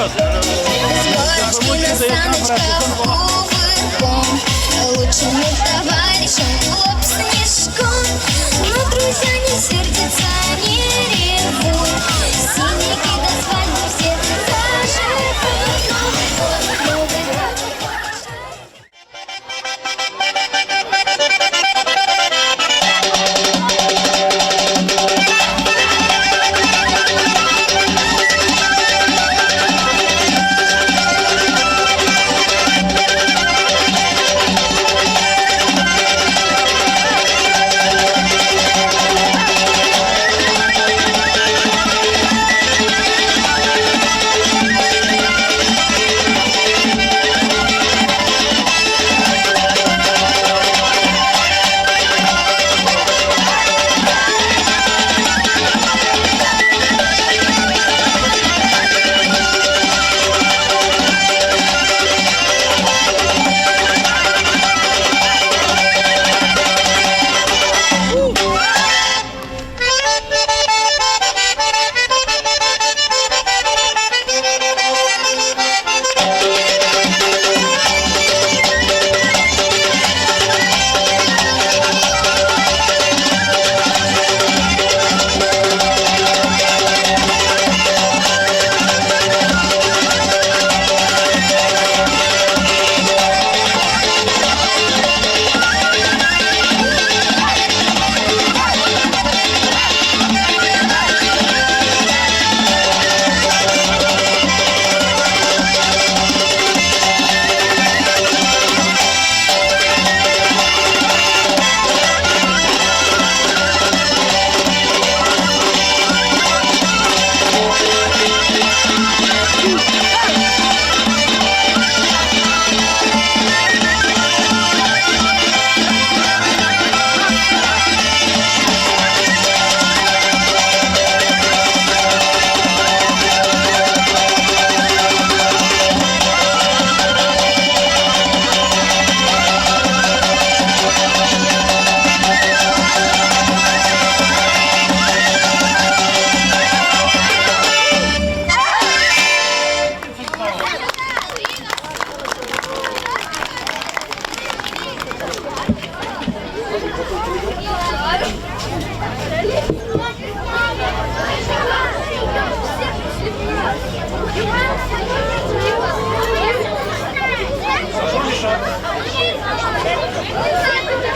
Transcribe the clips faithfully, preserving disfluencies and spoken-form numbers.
С горочки на саночках кувырком, лучшим товарищам гоп снежком. Но друзья не сердятся, не ревут, синяки до свадьбы все заживут. Новый год, Новый год.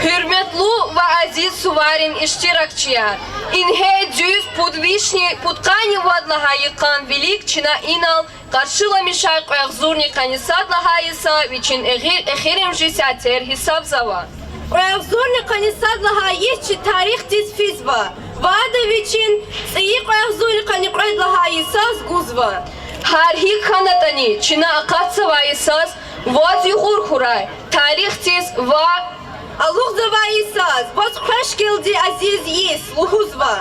Гьуьрметлу ва азиз суварин иштиракчияр! Ингье дуьз пуд вишни пудкъанни вад лагьай йикъан вилик чна инал къаршиламишай кьве агъзурни къанни сад лагьай йиса вичин эхи-, эхиримжи сятер гьисабзава. Кьве агъзурни къанни сад лагьай йис чи тарихдиз физва ва ада вичин цӀийи кьве агъзурни къанни кьвед лагьай йисаз гузва. Гьар гьикӀ хьанатӀани, чна акъатзавай йисаз ваз югъур хьурай, тарихдиз ва алукьзавай йисаз ваз хвешгелди азиз йис лугьузва.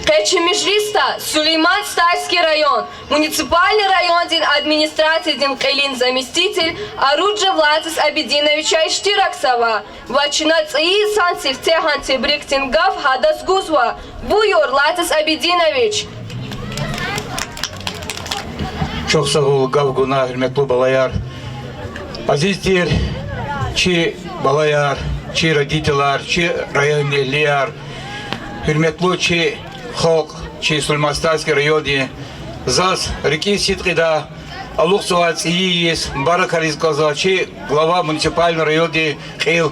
Къе чи межлисда Сулейман-Стальский район муниципальный райондин администрациядин кьилин заместитель Оруджев Латис Абидиновича иштиракзава ва чна цӀийи йисан сифте гьан тебрикдин гаф гьадаз гузва. Буюр, Латис Абидинович. Чухсагъул гаф гуна, гьуьрметлу балаяр. Азиз тир чи балаяр, чи родителар, чи районэгьлияр, гьуьрметлу чи халкь, чи Сулейман-Стальский районди, заз рикӀин сидкьидай алукьзавай цӀийи йис мубаракариз кӀанзава чи глава муниципальный районди кьил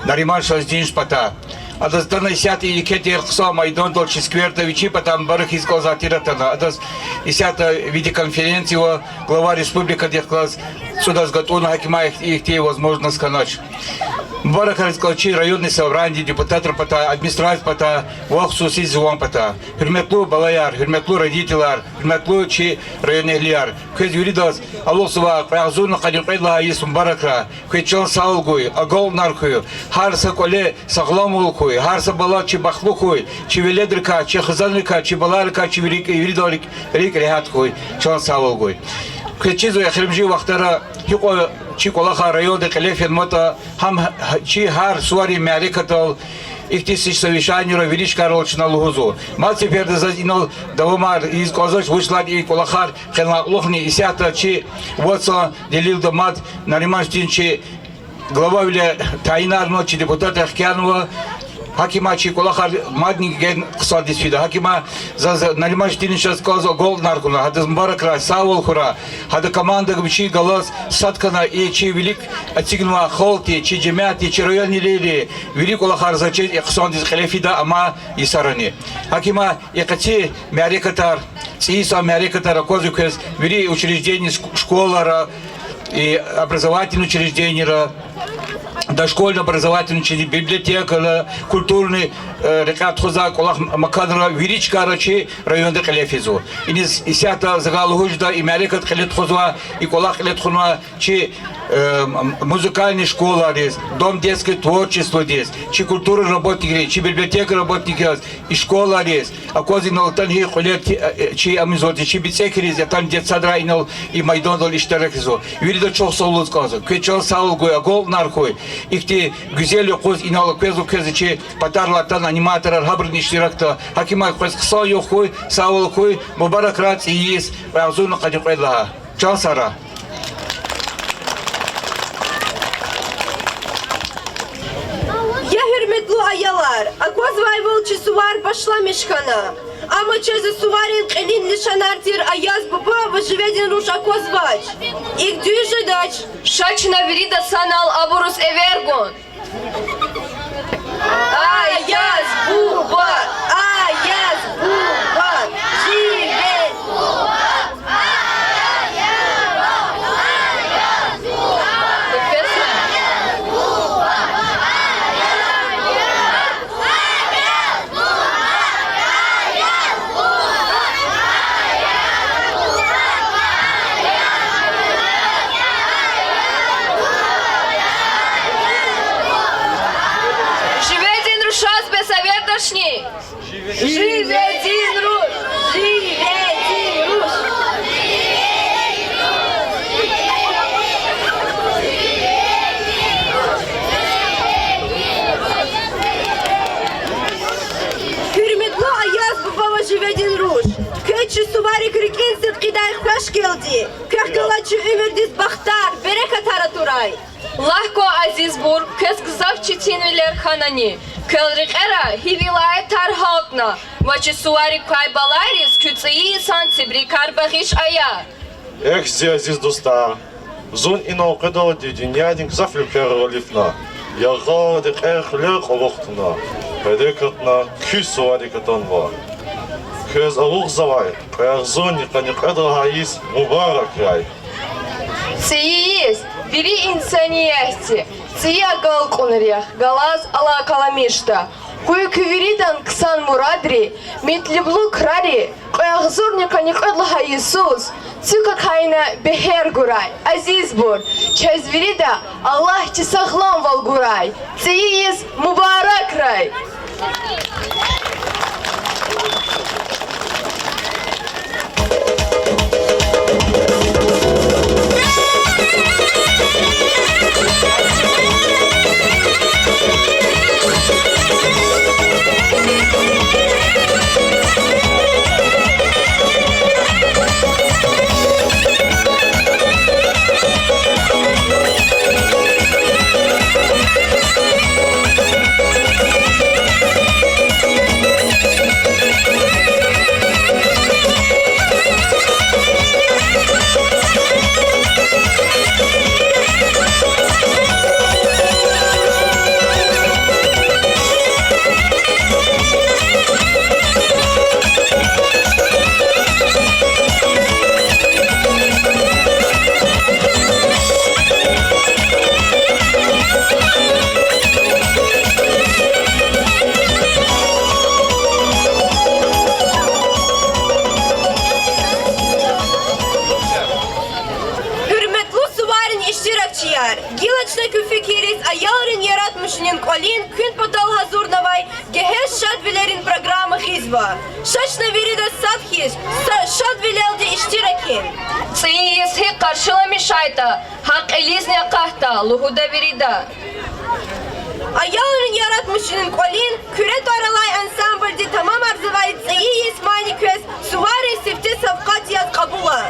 Нариман Шамсудинович пата. Адаз атана исятда еке тир хъсан майдандал чи скверда вичин патай мубаракиз кӀанзавай тир атана. Адаз исятда видеоконференция ва глава республикадихъ галаз цӀудаз гатӀунна, гьакӀ им ихьтин возможность хьанач. Мубаракариз кӀанзава чи районный собраниедин депутатрин патай, администрациядин патай ва хсуси зи ван патай. Гьуьрметлу балаяр, гьуьрметлу родителар, гьуьрметлу чи районэгьлияр, квез виридаз алукьзавай кьве агъзурни къанни кьвед лагьай йис мубаракрай. Квез чан сагъвал гуй, агалкьунар хьуй, гьар са кӀвале сагъламвал хьуй, гьар са бала чи бахтлу хьуй, чи веледрикай, чи хизанрикай, чи балайрикай, чи вири-, виридалай рикӀ, рикӀ регьят хьуй, чан сагъвал гуй. Квез чизва, эхиримжи вахтара гьикьван чи кӀвалахар районда кьиле фенватӀа, гьам гь-, чи гьар суварин мярекатдал, Ихьтин совещаниера вири чкайрал чна лугьузва. Мад сеферда заз инал давамар ийиз кӀанзавач, вучиз лагьайтӀа и кӀвалахар хъел алай кьулухъни исятда чи вацӀан делилда мад Нариман Штиринович чи глававиле тайинарнава, чи депутатар хкянава, гьакӀ им чи кӀвалахар мадни гена хъсандиз фида. ГьакӀ им заз Нариман Штириновичаз кӀанзава, агалкьунар хьуна, гьадаз мубаракрай, сагъвал хьурай, гьадан командадин вичин галаз сад хьана и чи вилик эцигнавай халкьди, чи жемятди, чи районвийри, вири кӀвалахар заз чиз и хъсандиз кьиле фида амай йисарани. ГьакӀ им и къенин мярекатар, цӀийи йисан мярекатар аквазва квез вири учреждениера, шк-, школара, и образовательный учреждениера, дошкольный образовательный учреждение, библиотекара, культурный, э, рекьяй тухузвай кӀвалах маканра, вири чкайра чи районда кьиле физва. Иниз исятда за гьа лугьуз жеда, и мярекат кьиле тухузвай, и кӀвалах кьиле тухузвай чи, э, м-, музыкальный школайриз, дом детского творчествадиз, чи культура работникриз, чи библиотека работникриз, и школайриз, акваз инал атана гьи кьуьлер ти-, э, э, чи амизва, чи бицӀекриз, атана детсадрай инал и майдандал иштиракзава. Виридаз чухсагъул лугьуз кӀанзава. Квез чан сагъвал гуй, агалкьунар хьуй. Ихьтин гуьзел юкъуз инал аквазва квез чи патарилай атана аниматорар, гьабурни иштиракда. ГьакӀ им квез хъсан югъ хьуй, сагъвал хьуй, мубаракрай цӀийи йис, кьве агъзурни къанни кьвед лагьай. Чан сагърай. Я гьуьрметлу аялар, аквазвайвал чи сувар башламиш хьана. Амма чаз и суварин кьилин лишанар тир Аяз буба ва Живедин руш аквазвач. ИкӀ дуьз жедач. Ша чна вирида санал абуруз эвер гун. Аяз буба, Аяз буба, Живед. Живедин рушаз бес эвердачни? Живедин руш! Живедин руш! Гьуьрметлу Аяз буба ва Живедин руш! Квез чи суварик рикӀин сидкьидай хвешгелди, квехъ галаз чи уьмуьрдиз бахтар, берекатар атурай! Лагь кван, азизбур, квез гзаф четинвилер хьанани, квел рекьера гьи вилаятар гьалтна ва чи суварик квай балайриз куь цӀийи йисан тебрикар багъиш ая. Эхь, зи азиз дустар, зун инал къведалди дуьньядин гзаф уьлквейра гъиле фена, яргъал рекьер, кьуьлер кьабух туна, берекатна куь суварик атанва. Квез алукьзавай кьве агъзурни къанни кьвед лагьай йис мубаракрай. ЦӀийи йис вири инсаниятди, цӀийи агалкьунрихъ галаз алакъаламишда. Къуй куь виридан хъсан мурадри, метлеблу крари кьве агъзурни къанни кьвед лагьай йисуз цуьк ахъайна бегьер гурай. Азизбур, чаз вирида Аллагьди сагъламвал гурай. ЦӀийи йис мубаракрай! Гьуьрметлу суварин иштиракчияр, гила чна куь фикирриз аялрин яратмишунин кӀвалин куьн патал гьазурнавай гегьенш шадвилерин программа гъизва. Ша чна виридаз сад хьиз, са шадвилелди иштиракин. ЦӀийи йис гьикӀ къаршиламишайтӀа, гьакӀ кьилизни акъатда лугьуда вирида. Аялрин яратмишунрин кӀвалин Куьре тӀвар алай ансамблди тамамарзавай цӀийи йис мани квез суварин сифте савкьват яз кьабула.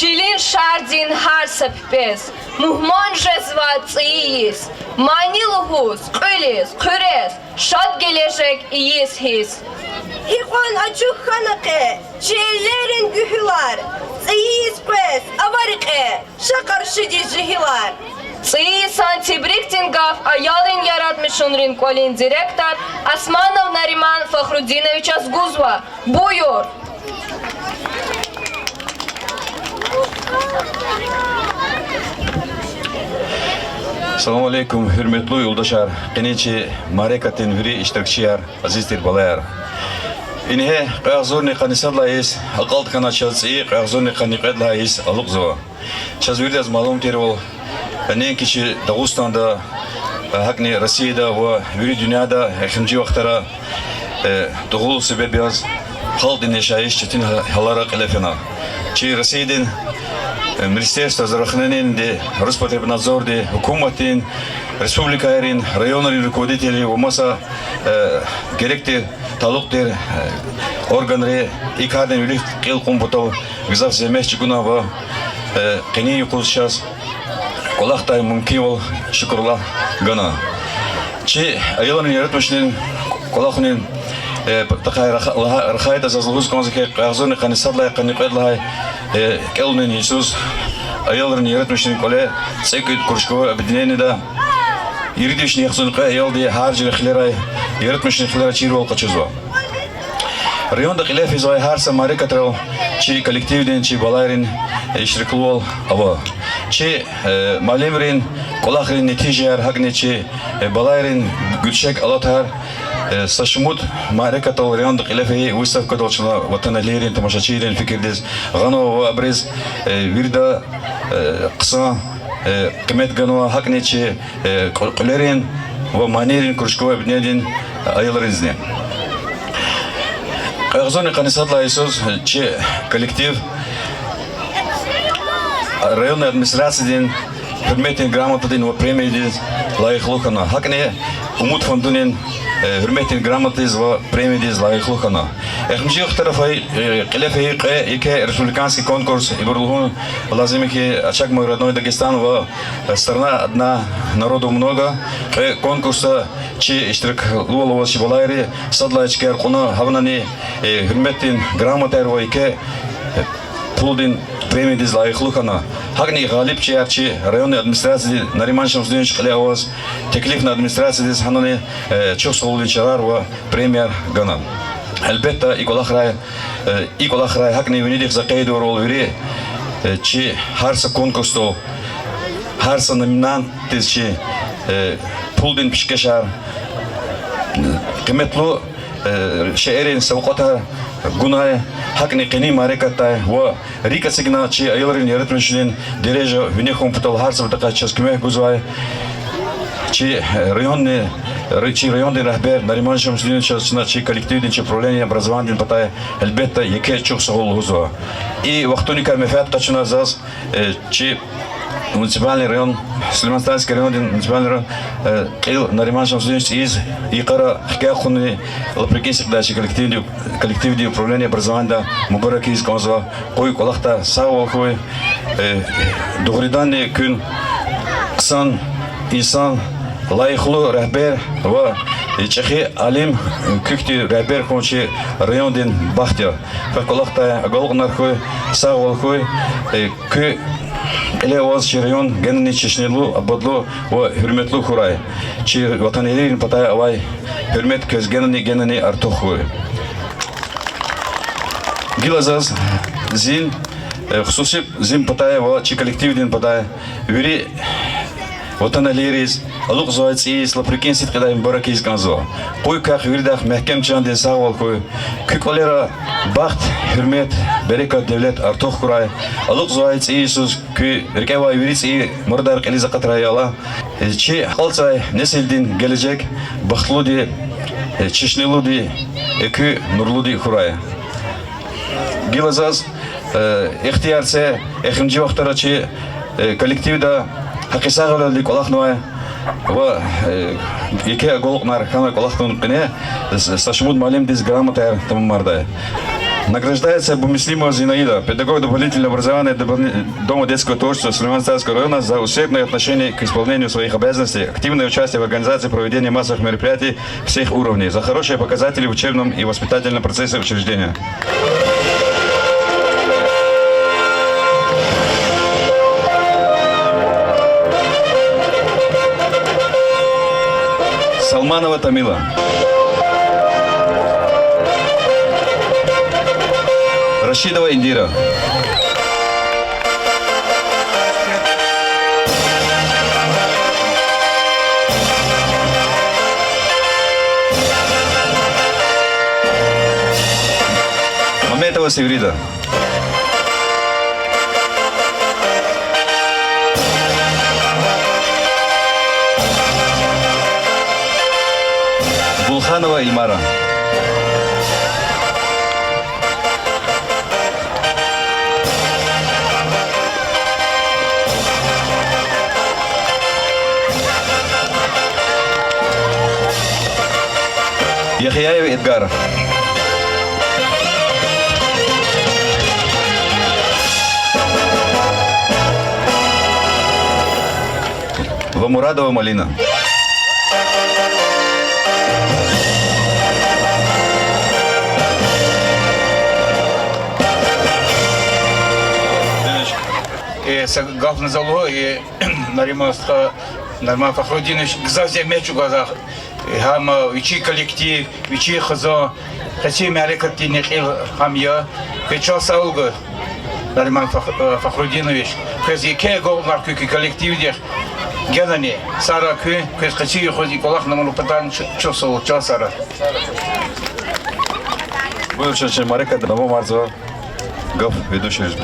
Чилин шардин гьар са пипӀез мугьман жезва цӀийи йис, мани лугьуз кьуьлиз, хъуьрез, шад гележег ийиз гьиз. Гьикьван ачух хьана къе чи эллерин гуьгьуьлар, цӀийи йис къвез ава рекье ша къаршидиз жегьилар. ЦӀийи йисан тебрикдин гаф аялрин яратмишунрин кӀвалин директор Османов Нариман Фахрудиновичаз гузва. Буюр. Салам алейкум, гьуьрметлу юлдашар, къенин чи мярекатдин вири иштиракчияр, азиз тир балаяр. Ингье кьве агъзурни къанни сад лагьай йис акьалтӀ хьана чаз цӀийи кьве агъзурни къанни кьвед лагьай йис алукьзава. Чаз виридаз малум тирвал, неинки чи Дагъустанда, гьакӀни Россияда ва вири дуьньяда эхиримжи вахтара дугъул себеб яз халкьдин яшайиш четин гьалара кьиле фена. Чи Россиядин Министерство здравоохранениеди, Роспотребнадзорди, гьукуматдин, республикайрин, районрин руководителри ва маса герек тир, талукь тир органри и кардин вилик кьил кьун патал гзаф зегьмет чӀугуна ва къенин юкъуз чаз кӀвалахдай мумкинвал, шукур Аллагь, гана. Чи аялрин яратмишунрин кӀвалахунин патахъай рахайтӀа, заз лугьуз кӀанзава хьи, кьве агъзурни къанни сад лагьай, къанни кьвед лагьай кӀелунин йисуз аялрин яратмишунрин кӀвале цӀекӀуьд кружковой объединениеда ирид вишни яхцӀурни кьве аялди гьар жуьре хилерай, яратмишунрин хилерай чирвал къачузва. Районда кьиле физвай гьар са мярекатрал чи коллективдин, чи балайрин иштираклувал ава. Чи муаллимрин кӀвалахрин нетижаяр, гьакӀни чи балайрин гуьрчег алатар са шумуд мярекатдал, районда кьиле фейи выставкадал чна ватанэгьлийрин, тамашачийрин фикирдиз гъанва ва абуруз вирида хъсан къимет ганва, гьакӀни чи кьу-, кьуьлерин ва манийрин кружковой объединениедин аялризни. Кьве агъзурни къанни сад лагьай йисуз чи коллектив районный администрациядин гьуьрметдин грамотадин ва премиядиз лайихлу хьана, гьакӀни Умуд фондунин гьуьрметдин грамотадиз ва премиядиз лайихлу хьана. Эхиримжи вахтара кьиле фейи кьве еке республиканский конкурс, ибур лугьун лазим я хьи, Очаг, мой родной Дагестан ва Страна одна, народу много, кьве конкурсда чи иштираклувал аваз чи балайри сад лагьай чкаяр кьуна, гьавунани гьуьрметдин грамотаяр ва еке пулдин премиядиз лайихлу хьана. ГьакӀни гъалибчияр чи районный администрацияди Нариман Шамсудинович кьиле аваз, теклифна администрациядиз гьанани чухсагъулдин чарар ва премияр гана. Гьелбетда, и кӀвалахрай, и кӀвалахрай, гьакӀни винидихъ за къейдавурвал вири, чи гьар са конкурсдал, гьар са номинантдиз чи пулдин пишкешар, къиметлу шейэрин савкьватар гунай, гьакӀни къенин мярекатдай ва рикӀ эцигна чи аялрин яратмишунрин дережа вине хьун патал гьар са патахъай чаз куьмек гузвай чи районни, чи райондин регьбер Нариман Шамсудиновичаз чна чи коллективдин, чи управление образованидин патай гьелбетда еке чухсагъул лугьузва. И вахтуникай менфят къачуна заз чи муниципальный район, Сулейман-Стальский райондин муниципальный район, кьил Нариман Шамсудинович цӀийиз йикъара хкягъ хъувуни лап рикӀин сикьдай чи коллективди, коллективди управление образованида мубарак ийиз кӀанзава. Къуй кӀвалахда сагъвал хьуй. Дугъриданни куьн хъсан инсан, лайихлу регьбер ва чӀехи алим, куьхьди регьбер хьун чи райондин бахт я. Квехъ кӀвалахдай агалкьунар хьуй, сагъвал хьуй. Куь кьиле аваз чи район генани чешнелу, абадлу ва гьуьрметлу хьурай. Чи ватанэгьлийрин патай авай гьуьрмет квез генани, генани артух хьуй. Гила заз зи, хсуси зи патай ва чи коллективдин патай вири ватанэгьлийриз алукьзавай цӀийиз лап рикӀин сидкьидай мубарак ийиз кӀанзава. Къуй квехъ виридахъ мягькем чандин сагъвал хьуй. Куь кӀвалера бахт, гьуьрмет, берекат, девлет артух хьурай. Алукьзавай цӀийи йисуз куь рикӀе авай вири цӀийи мурадар кьилиз акъатрай, я Аллагь. Чи акьалтзавай несилдин гележег бахтлуди, чешнелуди, экуь нурлуди хьурай. Гила заз ихтияр це эхиримжи вахтара чи коллективда гьакъисагъвилелди кӀвалахнавай ва еке агалкьунар хьанвай кӀвалахдин къене са шумуд муаллимдиз грамотаяр тамамардай. Награждается Бумислимова Зинаида, педагог дополнительного образования Дома детского творчества Сулейман-Стальского района, за усердное отношение к исполнению своих обязанностей, активное участие в организации проведения массовых мероприятий всех уровней, за хорошие показатели в учебном и воспитательном процессе учреждения. Салманова Тамила. Рашидова Индира. Ахметова Севрида. Булханова Ильмара. Яхияев Эдгар. Ва Мурадова Малина. Э, са гаф на залу, э, Нариман стха, Нариман Фахрудинович гзаф зегьмет чӀугвазва. Э, гьам вичин коллектив, вичин хизан, къенин мярекатдин кьил гьам я. Квез чан сагъ хьуй, Нариман Фах-, э, Фахрудинович. Квез еке агалкьунар куь, куь коллективдихъ генани. Сагърай куьн, квез къенин юкъуз и кӀвалахни амукьдай чун, чухсагъул, чан сагърай. Буюр, чан мярекатда давамарзава гаф ведущийриз.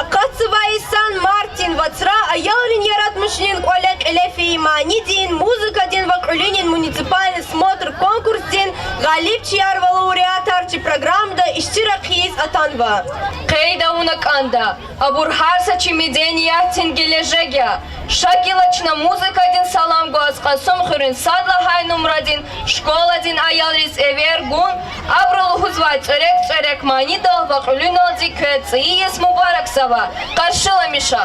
Акъатзавай йисан мартдин вацра аялрин яратмишунин кӀвале кьиле фейи манидин, музыкадин ва кьуьлуьнин муниципальный смотр-конкурсдин гъалибчияр ва лауреатар чи программада иштирак ийиз атанва. Къейд авуна кӀанда, абур гьар са чи медениятдин гележег я. Ша гила чна музыкадин салам гваз Кьасумхуьруьн сад лагьай нумрадин школадин аялриз эвер гун, абуру лугьузвай цӀерек-цӀерек манидал ва кьуьлуьналди квез цӀийи йис мубаракзава. Къаршиламиша.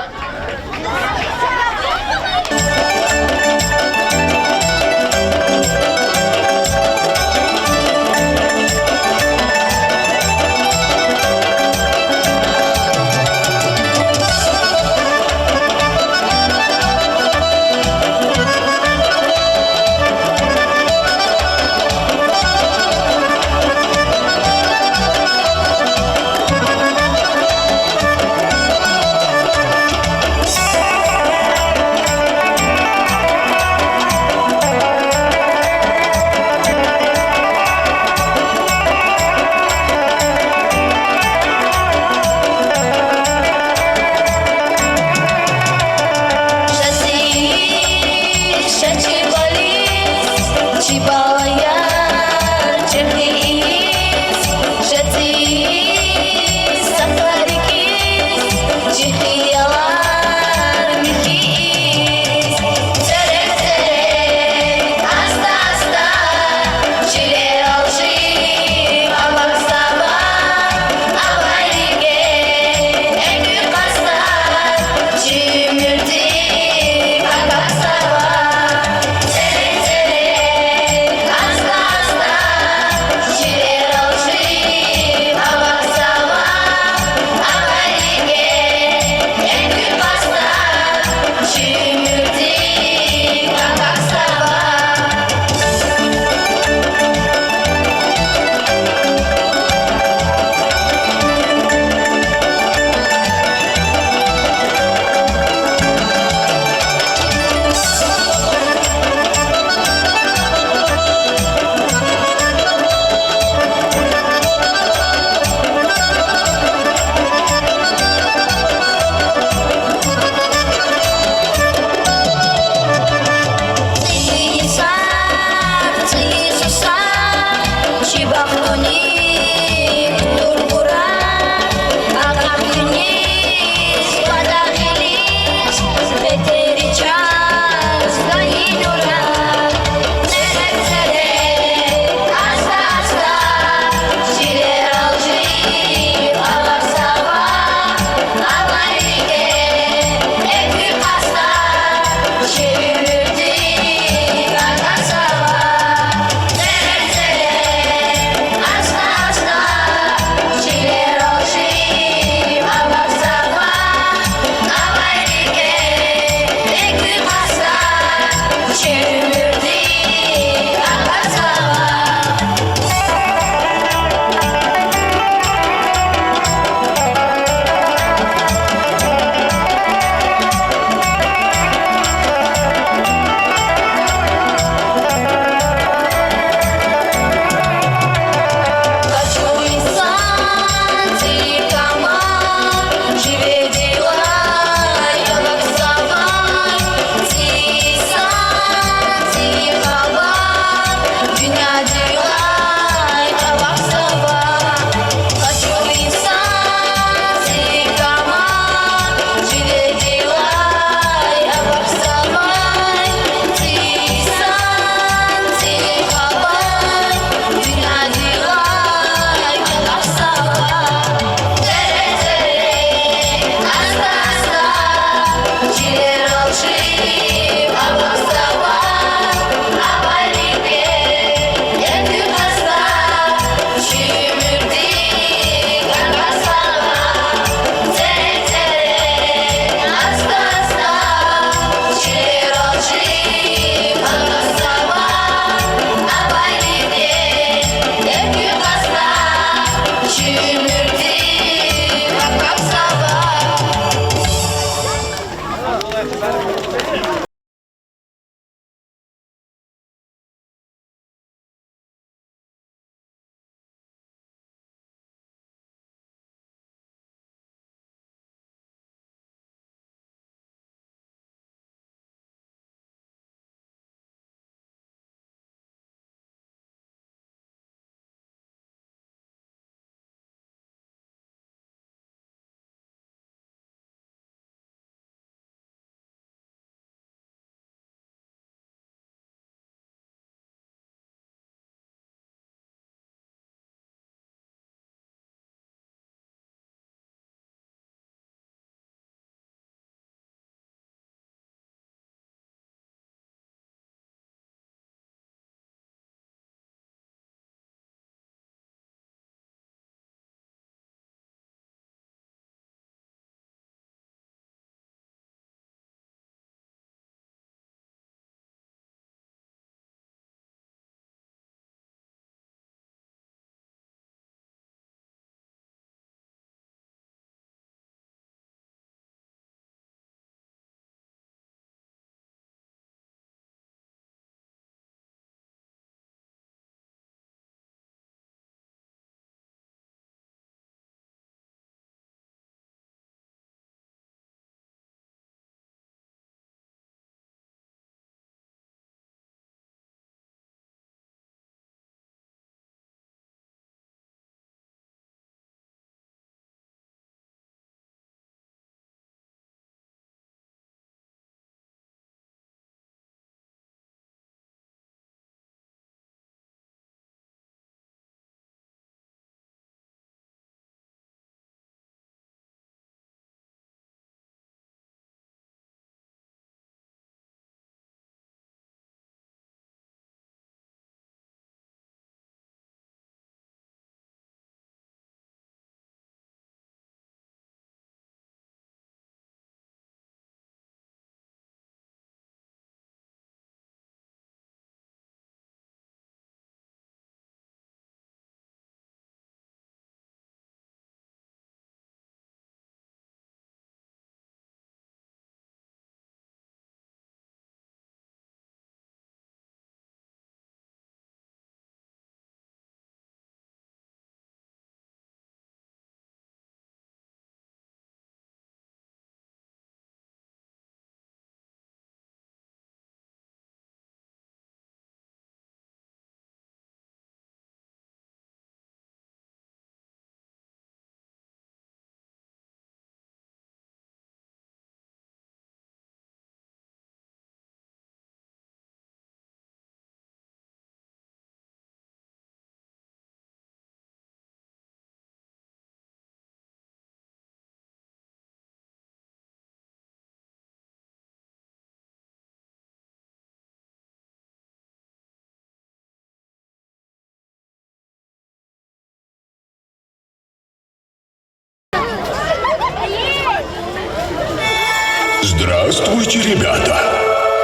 Здравствуйте, ребята!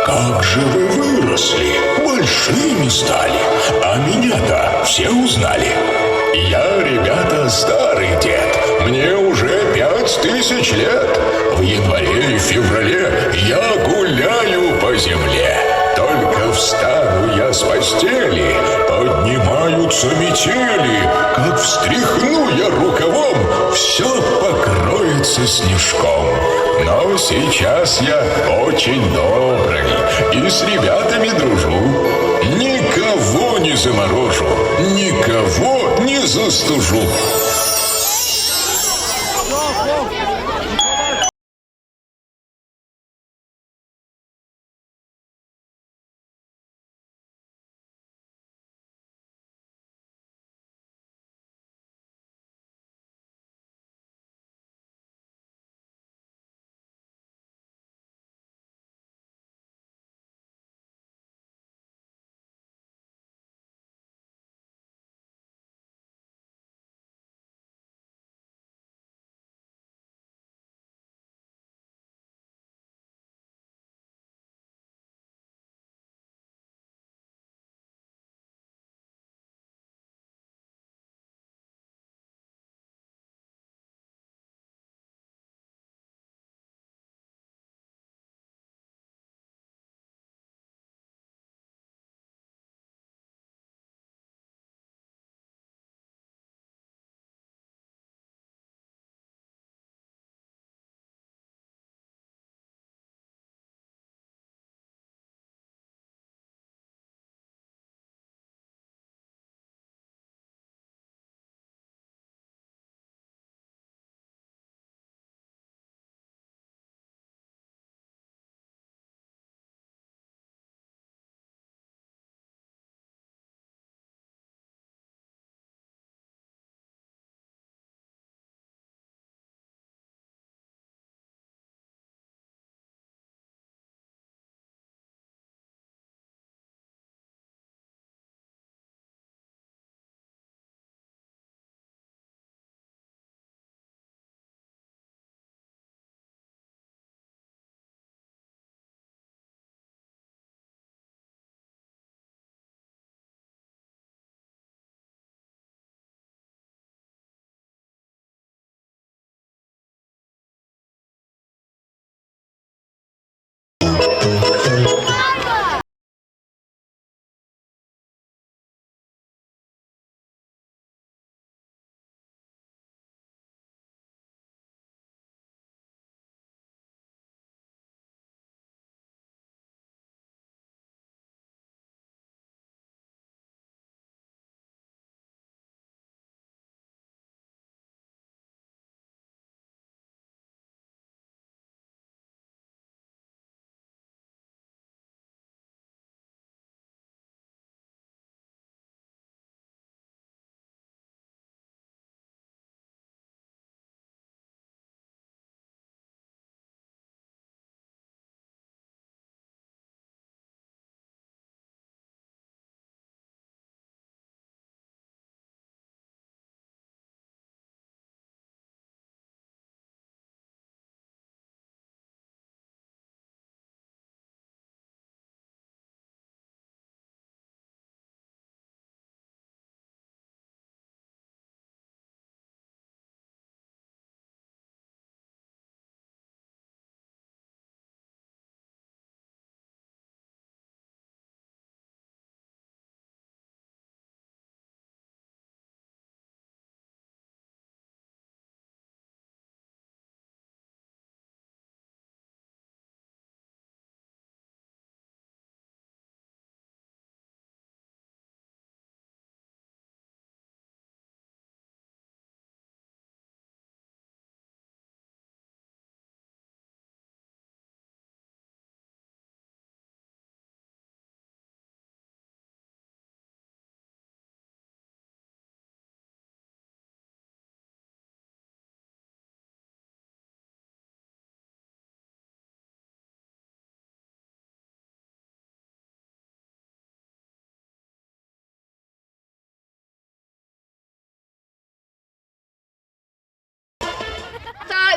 Как же вы выросли, большими стали, а меня-то все узнали. Я, ребята, старый дед, мне уже пять тысяч лет. В январе и феврале я гуляю по земле. Только встану я с постели, поднимаются метели, как встряхну я рукавом, всё покроется снежком. Но сейчас я очень добрый и с ребятами дружу. Никого не заморожу, никого не застужу.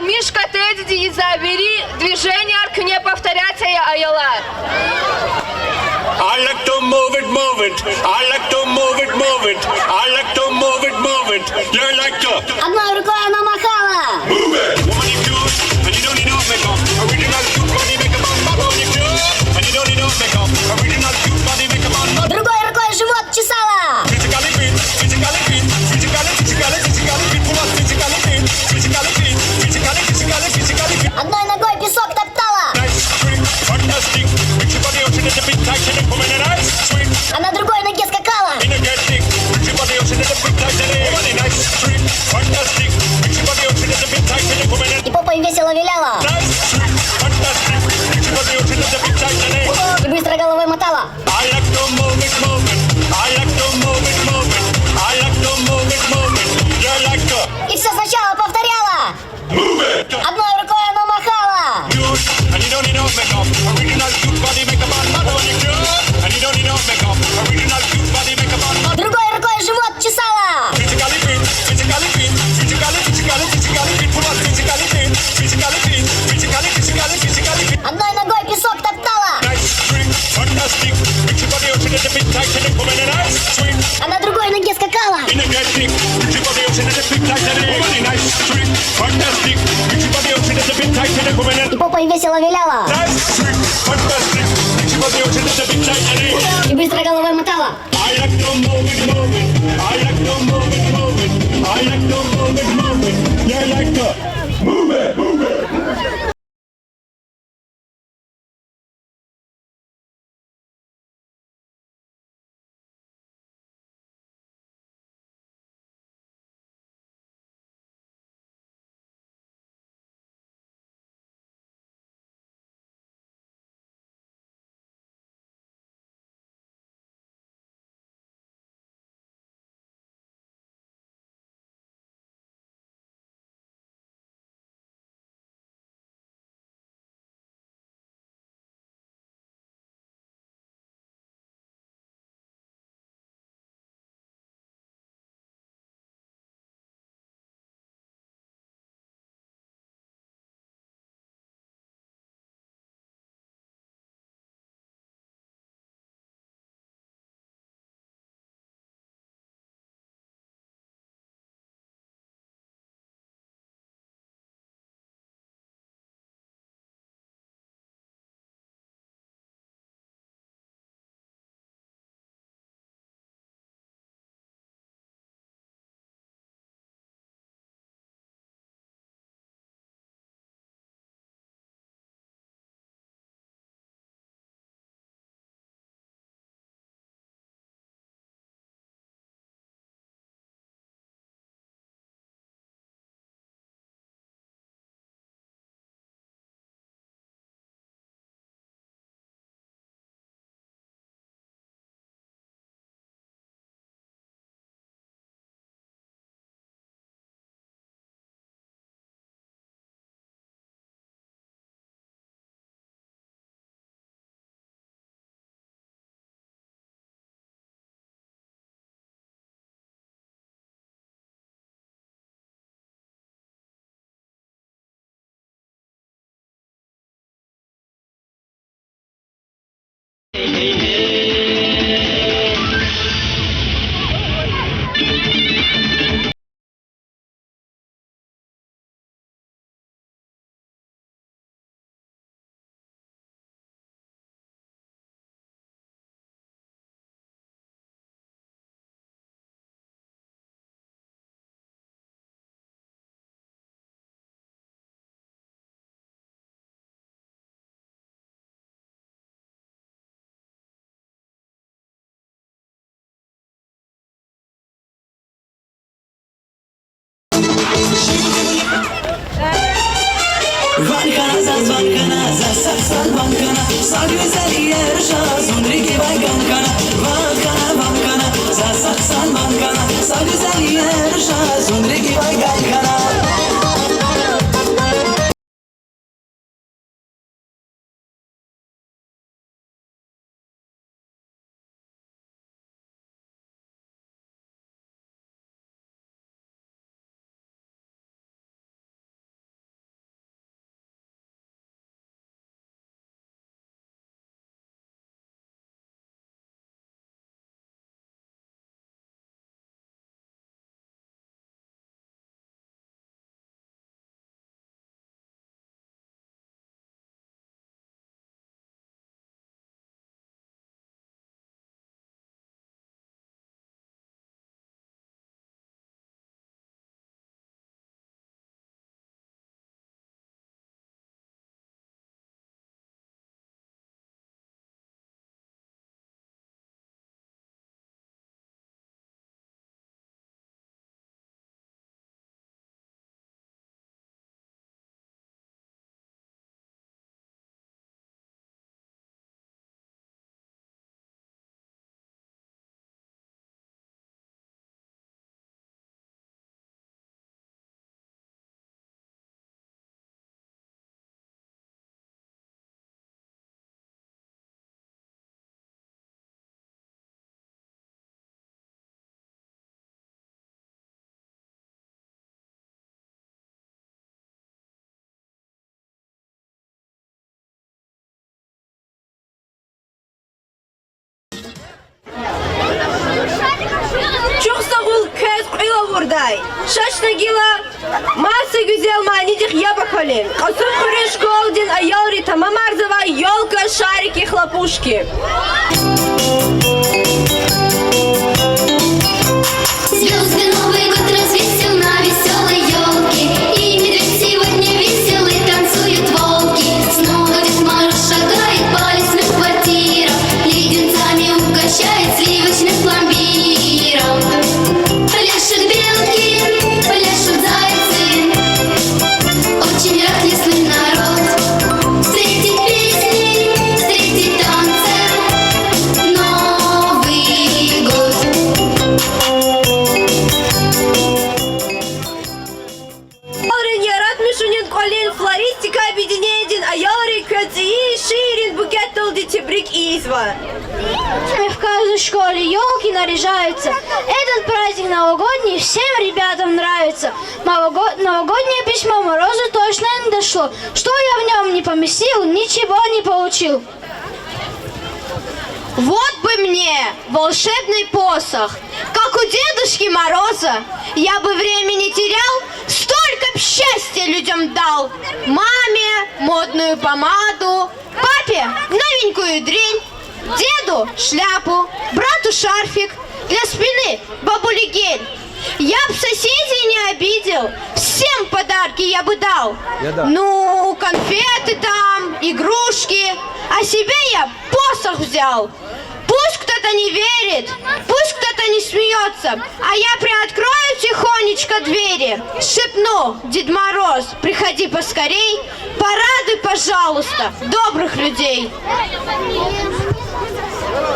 Мишка тедиди ийизва вири движенияр куьне повторять ая, аялар. I like to move it, move it. I like to move it, move it. I like to move it, move it. You like to Одной рукой она махала. Move it. Woman, you cute, and you don't need no makeup. Original cute body make a man mad. Woman, you cute, and you don't need no makeup. Original cute body make a man mad. Другой рукой живот чесала. Physically fit, physically fit, physically, physically, physically fit. Woman, physically fit, physically fit, physically, physically, physically fit. Одной ногой песок топтала. Nice, sweet, fantastic. Big body, oh, she does a big tight, and then come in and nice, sweet. Она другой ноге скакала. Energetic, big body, oh, she does a big tight, and then come in and nice, sweet, fantastic. Big body, oh, she does a big tight, and then come in and И попой весело виляла. Nice, sweet, fantastic. Big body, oh, she does a big tight, and then И быстро головой мотала. I like to move it, move it. I like to move it, move it. I like to move it, move it. You like to И всё сначала повторяла. Move it. Одной рукой она махала. Cute, and you don't need no makeup. Original cute body make a man mad. Woman, you cute, and you don't need no makeup. Original cute body make a man mad. Другой рукой живот чесала. Physically fit, physically fit, physically, physically, physically fit. Woman, physically fit, physically fit, physically, physically, physically fit. Одной ногой песок топтала. Nice, sweet, fantastic. Big body, oh, she does a big tight, and then come in and nice, sweet. Она другой ноге скакала. Energetic, big body, oh, she does a big tight, and then come in and nice, sweet, fantastic. Big body, oh, she does a big tight, and then come in and И попой весело виляла. Nice, sweet, fantastic. Big body, oh, she does a big tight, and then И быстро головой мотала. I like to move it, move it. I like to move it, move it. I like to move it, move it. You like to move it, move it. Ша чна гила маса гуьзел манидихъ яб акалин. Кьасумхуьруьн школадин аялри тамамарзавай ёлка, шарики, хлопушки. Звёзды Новый год развесил на весёлой ёлке, и медведь сегодня веселый танцует волки. Снова Дед Мороз шагает по лесным квартирам, леденцами угощает сливочным пломбиром. Пляшут белки, пляшут зайцы, очень рад лесной народ встретить песней, встретить танцем Новый год. Аялрин яратмишунин кӀвалин «Флористика» объединениедин аялри квез цӀийи шииррин букетдалди тебрик ийизва. В каждой школе ёлки наряжаются. Этот праздник новогодний всем ребятам нравится. Нового-, новогоднее письмо Морозу точно не дошло. Что я в нём не поместил, ничего не получил. Вот бы мне волшебный посох, как у Дедушки Мороза, я бы время не терял, столько б счастья людям дал. Маме модную помаду, папе новенькую дрель, деду шляпу, брату шарфик, для спины бабуле гель. Я б соседей не обидел, всем подарки я бы дал. Я да. Ну, конфеты там, игрушки, а себе я посох взял. Пусть кто-то не верит, пусть кто-то не смеётся, а я приоткрою тихонечко двери, шепну: Дед Мороз, приходи поскорей, порадуй, пожалуйста, добрых людей.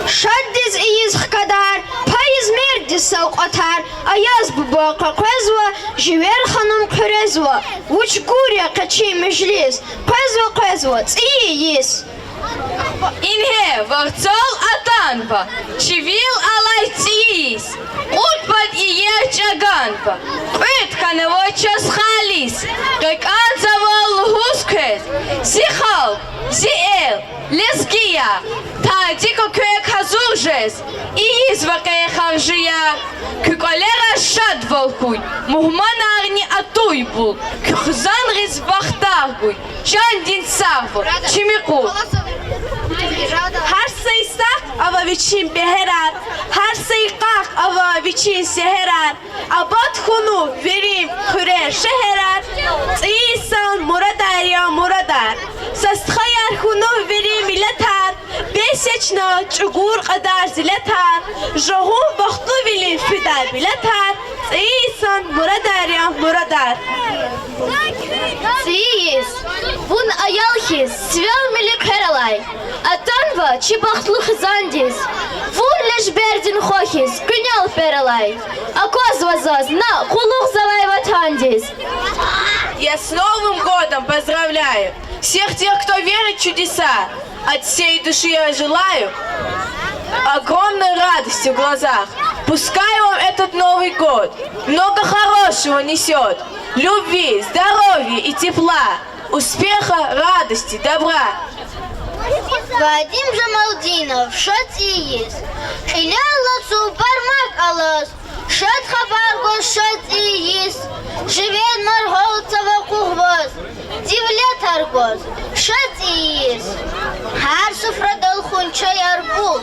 Шаддиз ийиз хкадар, пайиз мердиз савкьватар, Аяз буба къекъвезва, Живер ханум хъуьрезва, вуч гур я къе чи межлис, къвезва, къвезва цӀийи йис. Ингье, варцал атанва, чи вил алай цӀийи йис, кьуд пад иер чӀаганва, кьуьд хьанва чаз халис, къе кӀанзава лугьуз квез, зи халкь, зи эл, лезгияр, тади квекай гьазур жез ийизва къе харжияр. Куь кӀвалера шадвал хьуй, мугьманарни атуй бул, куь хизанриз бахтар гуй, чандин сагъвал, чими къул. Гьар са йисахъ ава вичин бегьерар, гьар са йикъахъ ава вичин сегьерар, абад хьунув вири хуьрер, шегьерар, цӀийи йисан мурадар я, мурадар. Са стхаяр хьунув вири миллетар, бес я чна чӀугур кьадар зиллетар, жагъун бахтлувилин фидай миллетар, цӀийи йисан мурадар я, мурадар. ЦӀийи йис, вун аял хьиз, сивел мили хъвер алай, атанва чи бахтлу хизандиз, вун лежбердин хва хьиз, къуьнел пер алай, аквазва заз на къуллугъзавай ватандиз. Я с Новым годом поздравляю всех тех, кто верит в чудеса. От всей души я желаю огромной радости в глазах. Пускай вам этот Новый год много хорошего несёт: любви, здоровья и тепла, успеха, радости, добра. Вадим Жамалдинов, Ша цӀийи йис. Кьилел алаз, бармак алаз, шад хабар гваз ша цӀийи йис. Живер маргъал цава къугъваз, девлетар гваз ша цӀийи йис. Гьар суфрадал хунчаяр бул,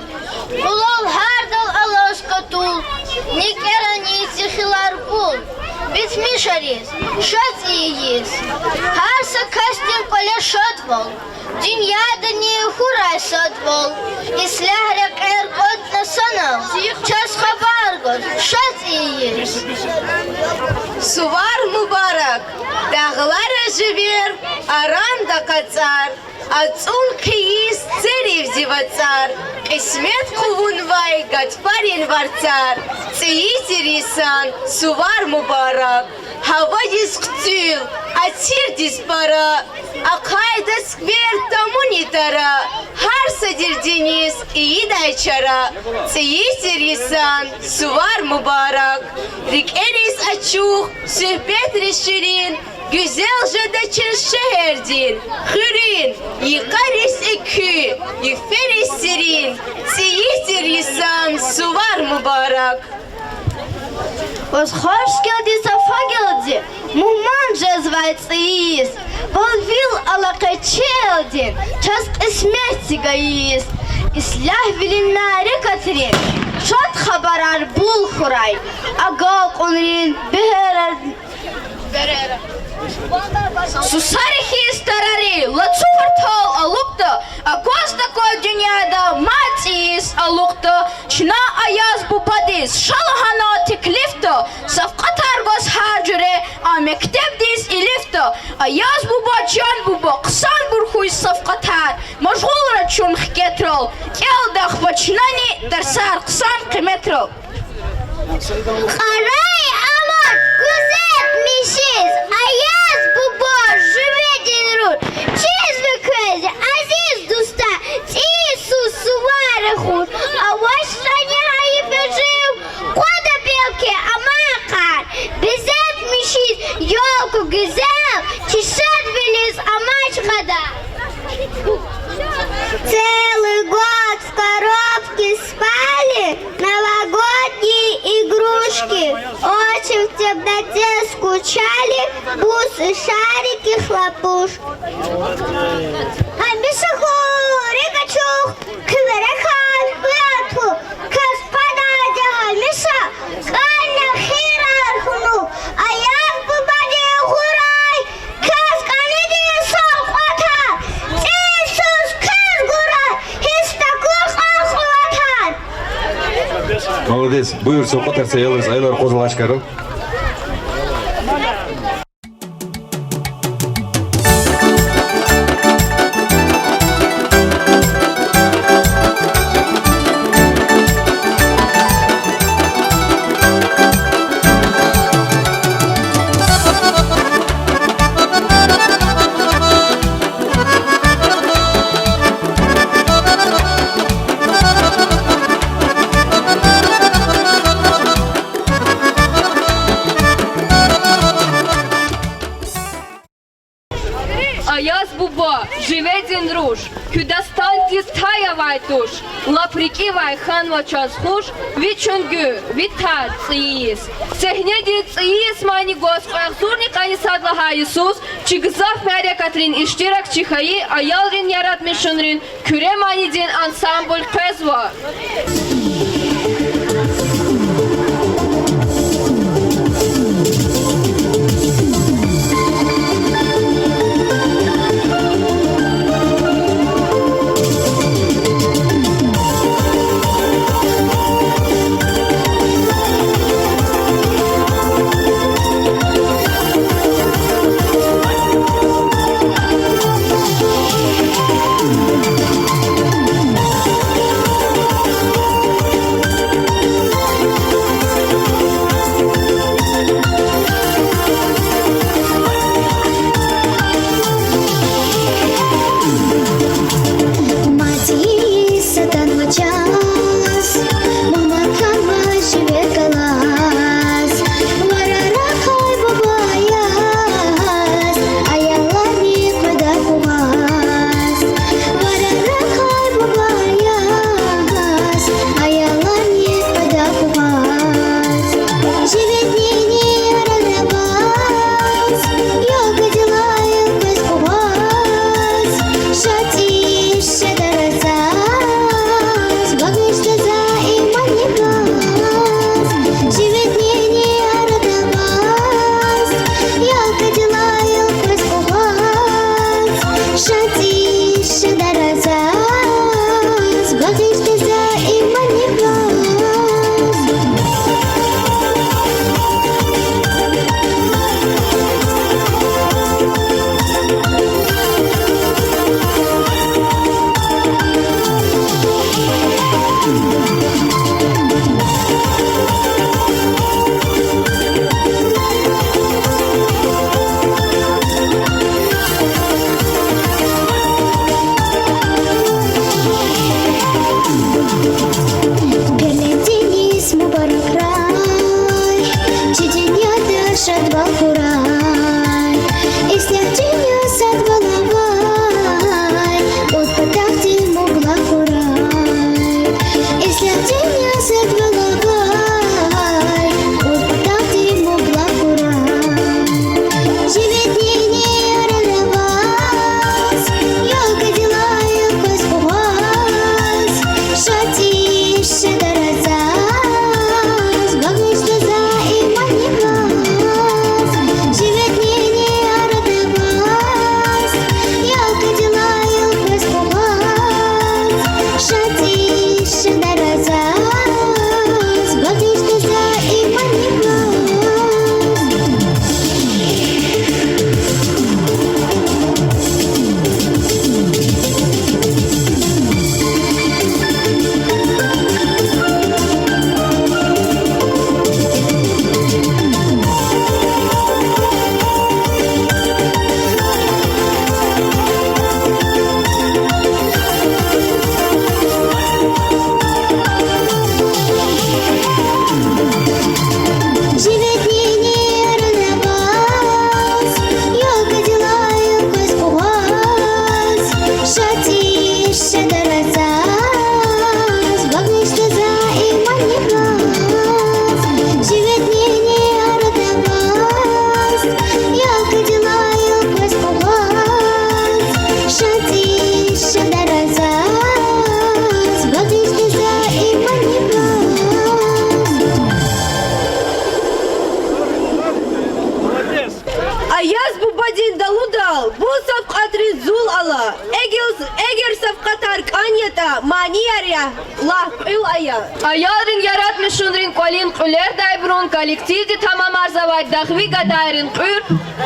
къулал гьардал алаз катул, никӀерани зи хилар гул, битмишариз ша цӀийи йис. Гьар са касдин кӀвале шадвал, дуьньядани хьурай садвал, ислягь рекьер кӀватӀна санал, чаз хабар гваз ша цӀийи йис. Сувар мубарак, дагълара живер, аранда къацӀар, ацӀун хъийиз церив зи вацӀар, кьисмет хъувунвай гатфарин варцар, цӀийи тир йисан сувар мубарак. Гьавадиз хъуьцуьл, атирдиз пара, ахъайда сквер, тамуни тара, гьар са дердиниз ийидай чара, цӀийи тир йисан сувар мубарак. РикӀериз ачух, суьгьбетриз ширин, гуьзел жеда чи шегьердин, хуьруьн, йикъариз экуь, йифериз серин, цӀийи тир йисан сувар мубарак. Ваз хваш гелди, сафа гелди, мугьман жезвай цӀийиз, вал вил ала къе чи элдин, чаз кьисметдик гайиз. Ислягьвилин мярекатрин шад хабарар бул хьурай, агалкьунрин бегьерар сусари хьиз тарари лацу вартал алукӀда, акваз таквай дуьньяда мад цӀийиз алукӀда. Чна Аяз бубадиз ша лагьана теклифда, савкьватар гваз гьар жуьре а мектебдиз илифда. Аяз буба, чан буба, хъсанбур хьуй савкьватар, мажгъулра чун хкетрал, кӀелдахъ ва чнани тарсар хъсан къиметрал. Кьарай амат гуьзетмишиз, Аяз бубад живедин руш, чизва квез, азиз дустар, цӀийи йисуз сувар хуш. АвачтӀани гьайиф я жив, къвада белки амай кьар, безетмишиз ёлка гуьзел, чи шадвилиз амач кьадар. Целый год в коробке спали, новогодние игрушки, очень в темноте скучали, бусы, шарики, хлопушки. Гьамиша хуьруьк ачух, хъуьверекай хуьр атух, кас падайди гьамиша кӀанни хийирар хьунухь, Аяз бубади гъурай, кас кӀаниди савкьватар, цӀийи йисуз квез гурай, гьич такур кьван къуватар. Молодец. Буюр, савкьватар це аялриз, аялар акъвазва алай чкайрал. Аяз буба, живедин руш, куь дастандиз тай авай туш, лап рикӀивай хьанва чаз хуш ви чуьнгуь, ви тар цӀийи йис. Сегьнедиз цӀийи йис мани гваз кьве агъзурни къанни сад лагьай йисуз чи гзаф мярекатрин иштиракчи хьайи аялрин яратмишунрин Куьре манидин ансамбль къвезва. Мад ийиз саданва чаз, мугьман хьанва живе галаз. Варар ахъай буба яз, аяларни къведа къугъваз. Варар ахъай буба яз, аяларни къведа къугъваз. Живедни ни арадаваз, ёлкадилай къвез къугъваз. Шад ийиз шадарзаз, багъишда за иманни ваз. Живедни ни арадаваз, ёлкадилай къвез къугъваз. Шад ийиз шадарзаз, багъишда за иманни ваз. Пеледин йис мубаракрай, чи дуьньяда шадвал хьурай. Ислягь дуьнья садвал авай, кьуд патахъди мублагь хьурай. Ислягь дуьнья садвал авай, кьуд патахъ Зин далудал бу савкьватриз зул ала. Эгер, эгер савкьватар кӀан ятӀа, манияр я лагь кьуьл ая. Аялрин яратмишунрин кӀвалин кьуьлердайбурун коллективди тамамарзавай дагъви гадайрин кьуьл,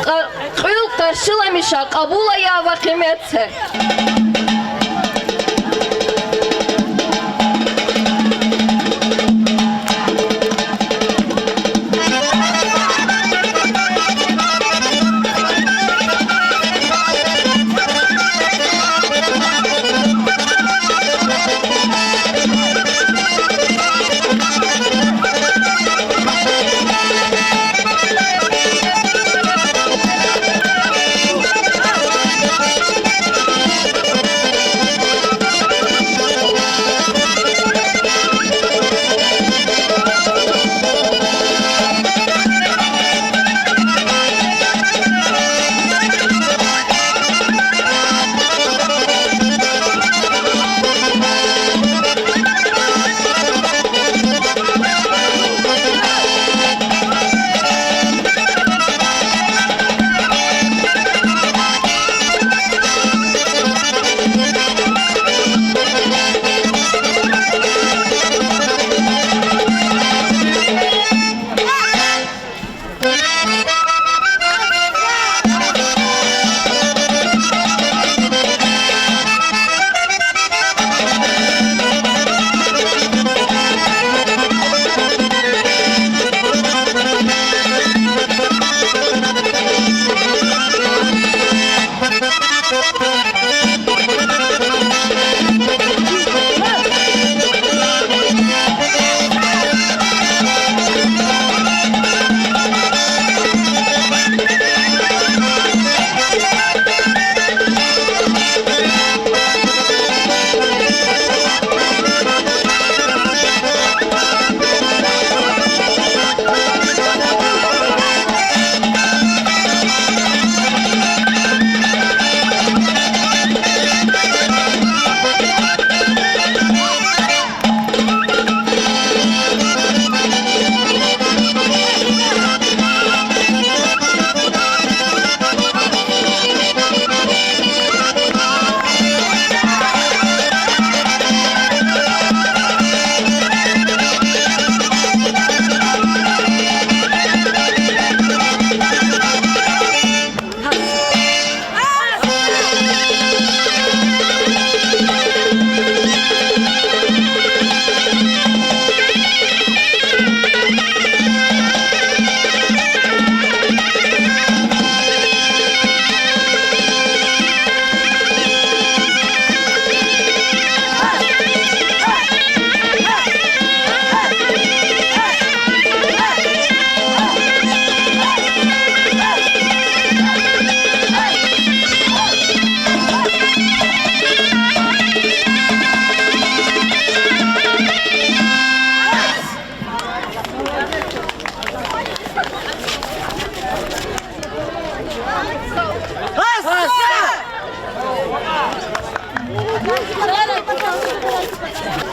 кьа-, кьуьл къаршиламиша, кьабул ая ва къимет це.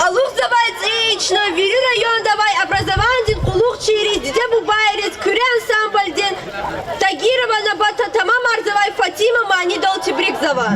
Алукьзавай цӀийи чна вири райондавай образованидин къуллугъчийриз, диде-бубайриз, Куьре ансамблдин Тагирова Набата тамамарзавай Фатима манидал тебрикзава.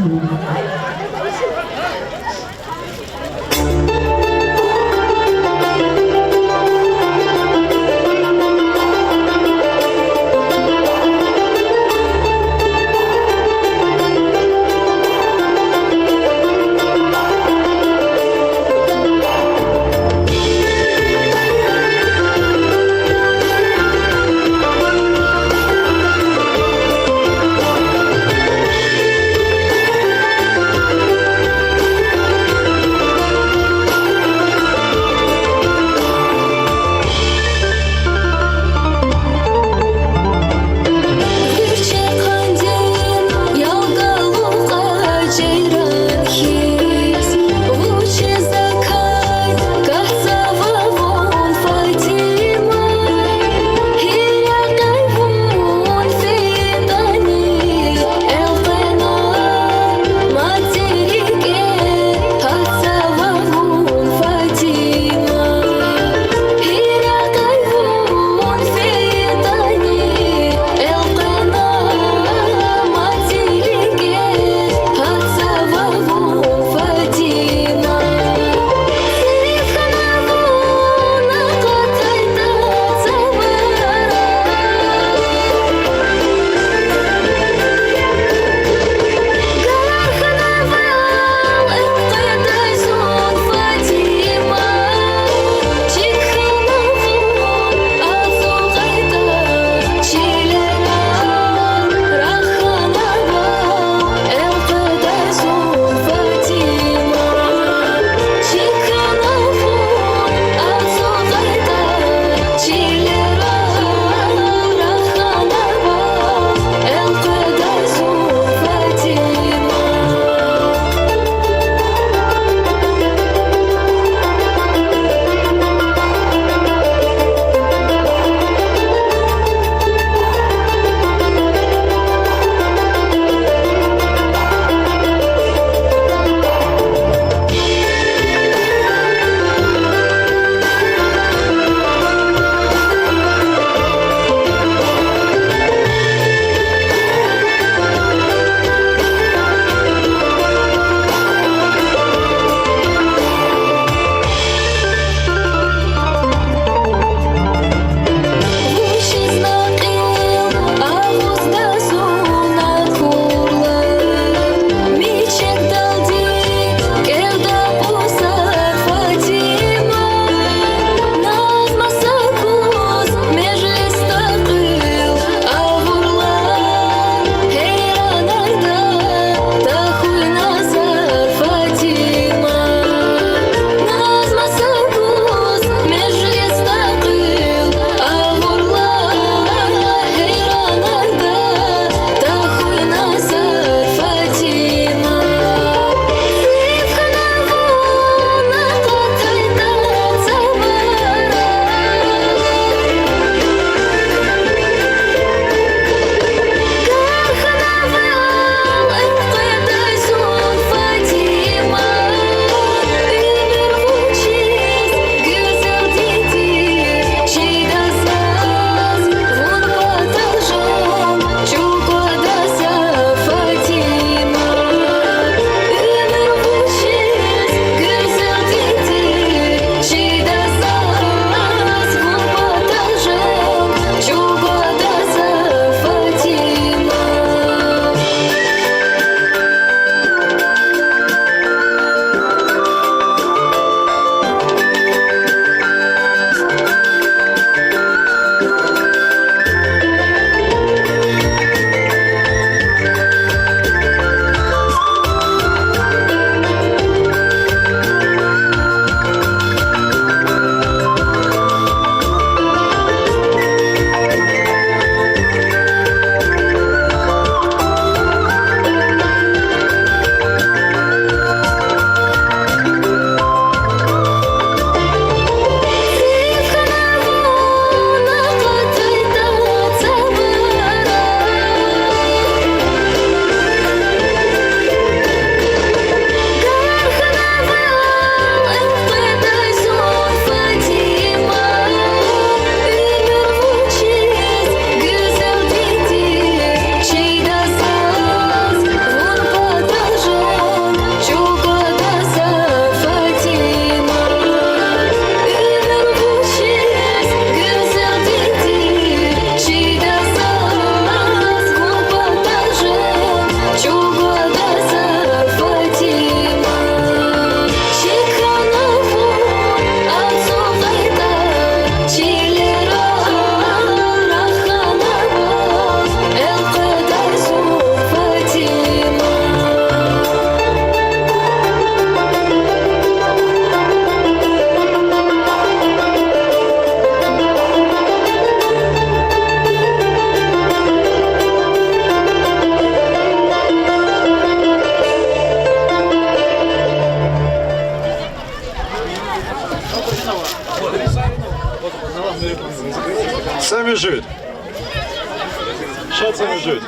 Ша цӀемуьжуьд.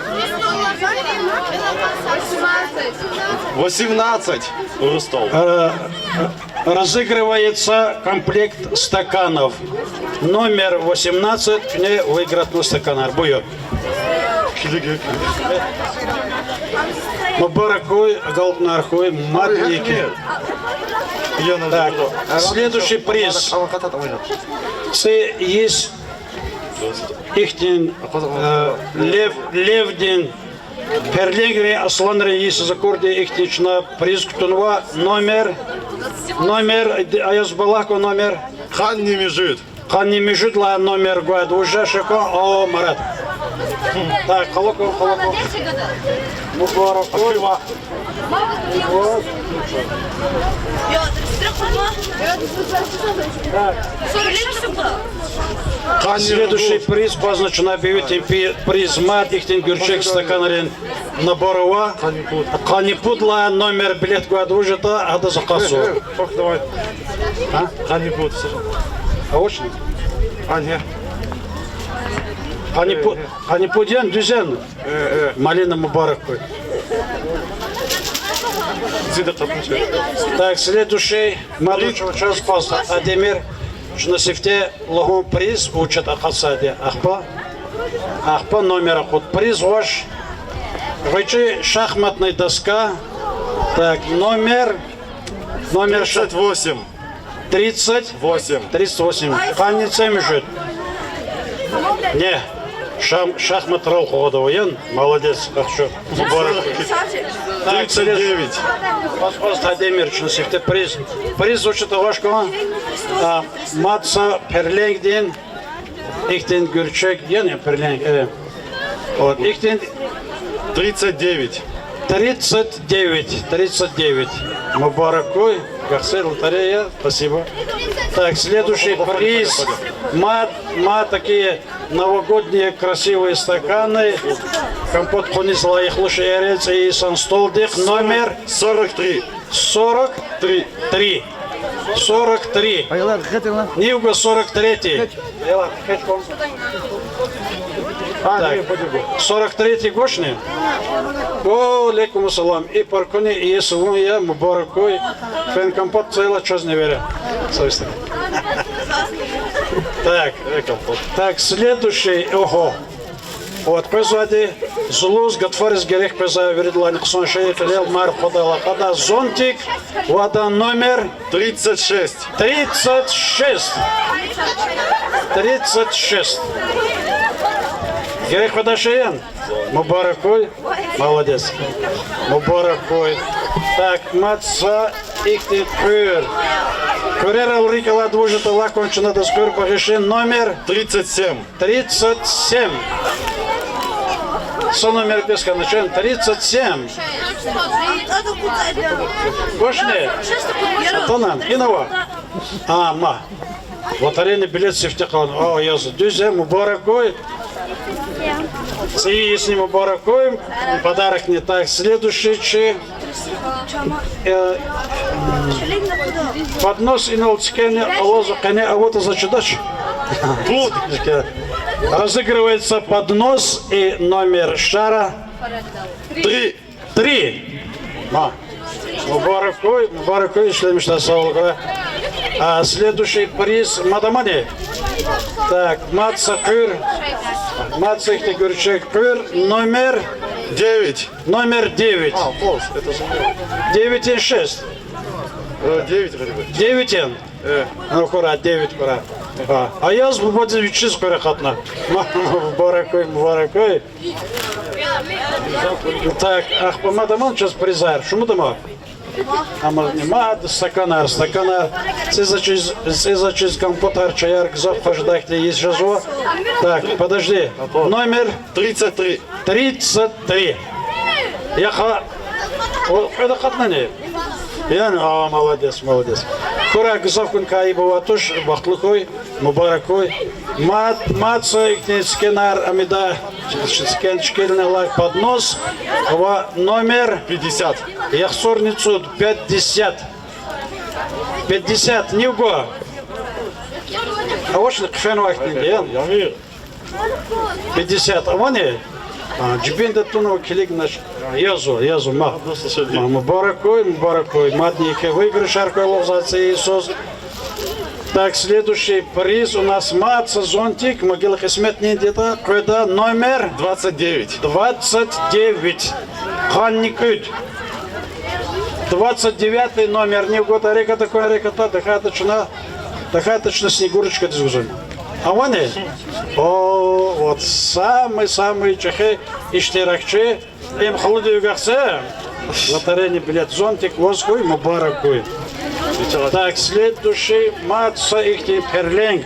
Восемнадцать, Рустам. Э, разыгрывается комплект стаканов. Номер восемнадцать, куьне выигратьна стаканар. Буюр. Мубарак хьуй, агалкьунар хьуй, мадни кьий. Так, следующий приз. ЦӀийи йис ихьтин, э, лев, левдин, перленгрин, асланрин йисуз акурди ихьтин чна приз кутунва. Номер, номер, д-, аяз балагь кван номер. Къанни муьжуьд. Къанни муьжуьд лагьай номер гвайди вуж я, шекун, о, Марат. Так, къалукун, къалукун. Мубарак хьуй. Так. Следующий приз, къвазна чна объявить ийин пи-, приз мад ихьтин гуьрчег стаканрин набор ава. Къанни пуд лагьай номер билет гвайди вуж ятӀа, гьадаз акъатзава. А? Къанни пуд. Къанни пуд яни, дуьз яни? Малина, мубарак хьуй. Так, следующий, мад вуч, чаз паз Адемир, чна сифте лугьун приз вуч ятӀа акъатзавайди. Ахпа, ахпа номер акъуд. Приз ваш гъвечӀи шахматный доска. Так, номер, номер ша- Тридцать восемь. Тридцать? Восемь. Тридцать восемь. Къанни цӀемуьжуьд? Не. Шам-, шахматрал къугъвада ваян. Молодец, къахчу. Мубарак. Так, тридцать девять. Паз, паз Адемир, чна сифте приз. Приз вуч ятӀа, ваш кван? А, мад са перленгдин, ихьтин гуьрчег, яни перленг, э. Вот, ихьтин. Тридцать девять. Тридцать девять, тридцать девять. Мубарак хьуй, гахсер лотерея, спасибо. Так, следующий приз. Мад, мад такие новогодние красивые стаканы. Компот хъуниз лайихлу шейэр я, цӀийи йисан столдихъ, номер? Сорок три. Сорок три. Сорок три. Нив гва? Сорок третий. Так. Сорок третий гвачни? О, алейкум ассалам. И паркуни иеси вун я, мубарак хьуй. Фена компот цайла чазни вера. Так. Так, следующий, ого. Вот, къвезвайди, зулуз, гатфариз герек къвезвай виридалайни хъсан шей, кьилел мар хъвадайла кьада, зонтик, ва адан номер? Тридцать шесть. Тридцать шесть. Тридцать шесть. Герек къведай шей яни? Мубарак хьуй. Молодец. Мубарак хьуй. Так, мад са ихьтин кьуьр. Кьуьрерал рикӀ алайди вуж ятӀа, лагь кван чна адаз, кьуьр багъишин, номер? Тридцать семь. Тридцать семь. Са номер бес хьана чан, тридцать семь. Гвачни? Атана, гьинава? А, ма. Лотерейный билет сифте къалурна. О, яз, дуьз я, мубарак хьуй. ЦӀийи йисни мубарак хьуй. Подарокни. Так, следующий чи. Э, м, поднос инал цикени алаз, къене аватӀа, за чидач. Разыгрывается поднос и номер шара? Три. Три. Ма. Мубарак хьуй, мубарак хьуй, ишлемишда, сагъул хьурай. А, следующий приз мад амани? Так, мад са кьуьр, мад са ихьтин гуьрчег кьуьр, номер? Девять. Номер девять. А, пос, это же не девять и шесть. Э, девять вроде бы. Девять яни? Э. Ну, хьурай, девять хьурай. А, Аяз бубадиз вичиз кьуьр акъатна. Ма, мубарак хьуй, мубарак хьуй. Так, ахпа мад амани чаз призар? Шумуд ама? Амазни мад стаканар, стаканар. ЦӀийиз-чиз, цӀийиз-чиз компотар, чаяр, гзаф хъжедайди йис жезва. Так, подожди. Номер? Тридцать три. Тридцать три. Яха, о, кьвед акъатнани? Яни, а, молодец, молодец. Хьурай, гзаф хьуникай айиб авай туш, бахтлу хьуй, мубарак хьуй. Мад, мад са ихьтин цикенар, амида, цикенар шикилни алай поднос, ва номер? Пятьдесят. ЯхцӀурни цӀуд, пятьдесят. Пятьдесят, нив гва? Авачни хъфенвай ихьтин, яни? Ямир. Пятьдесят авани? А, жибинда тунва, килигна. Язва, язва, ма. Ма, мубарак хьуй, мубарак хьуй. Мадни еке выигрышар хьуй, лугьузвай цӀийи йисуз. Так, следующий приз у нас мад са зонтик, ма гила кьисметни ятӀа, къведа номер Двадцать девять. Двадцать девять. Къанни кӀуьд. Двадцать девятый номерни гватӀа, реката кван, реката, тахьайтӀа чна, тахьайтӀа чна Снегурочкадиз гузва. Авани? О, вот самый-самый чӀехи иштиракчи. Им халуди вугахъ це. Лотерейный билет, зонтик ваз хьуй, мубарак хьуй. Так, следующий, мад са ихьтин перленг.